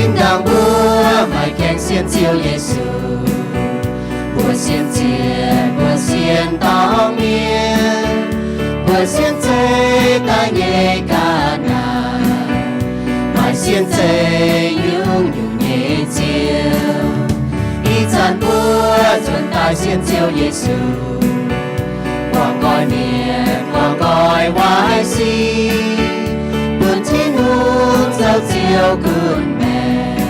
Zinh ndaangc mbuo maaih gaengh sienx Ziouv Yesu, mbuo sienx ziec, mbuo sienx dorngx mienh, mbuo sienx zeiv daaih nyei ga'naaiv, maaih sienx zeiv nyungc-nyungc nyei Ziouv. Ih zanc mbuo nzuonx daaih sienx Ziouv Yesu, guangc nqoi mienh, guangc nqoi waaic sic, bun Tin-Hungh zoux Ziouv gunv maengc,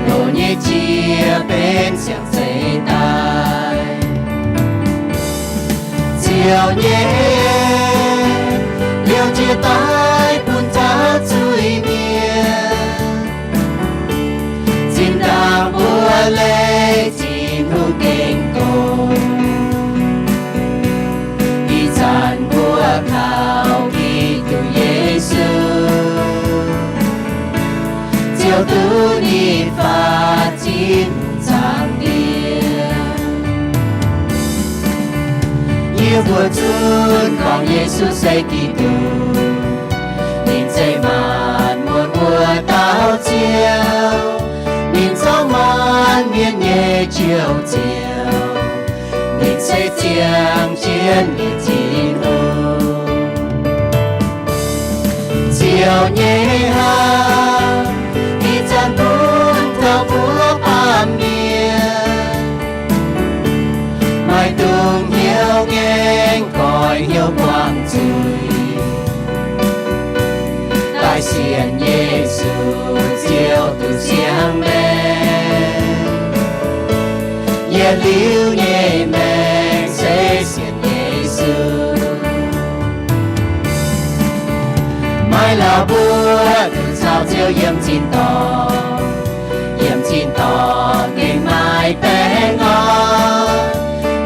loz nyei jiex benx siang-zeix daaih. Ziouv nyei liouh jiex daaih bun taux zuiz-mienh. Zinh ndaangc mbuo leih Tin-Hungh gengh gorngv, ih zanc mbuo kaux Giduc Yesu, Ziouv duqv ninh faatv Tin-Hungh zaangc Diex. Yie mbuo zunv gorngv Yesu se Giduc, ninh se maanc muotc wuov dauh Ziouv, ninh zorqv maanc mienh nyei joux Ziouv, ninh se ziangh jienv nyei Tin-Hungh. Ziouv nyei hnangv, ih zanc bun taux mbuo baamh mienh, maaih dungz hnyouv ngaengc goix hnyouv buangh zuiz, daaih sienx Yesu Ziouv duqv siang-maengc. Yietc liuz nyei maengc se sienx Yesu. Maiv lauh mbuo duqv caux Ziouv yiem tin-dorngh, yiem tin-dorngh gengh maaih baengh orn,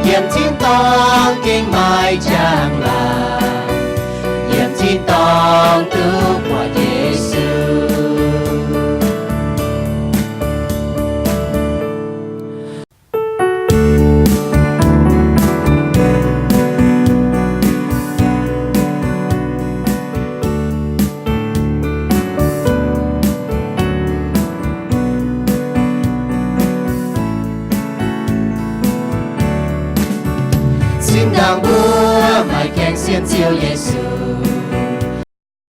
yiem tin-dorngh gengh maaih njang-laangc, yiem tin-dorngh duqv buatc Yesu. Zinh ndaangc mbuo maaih gaengh sienx Ziouv Yesu,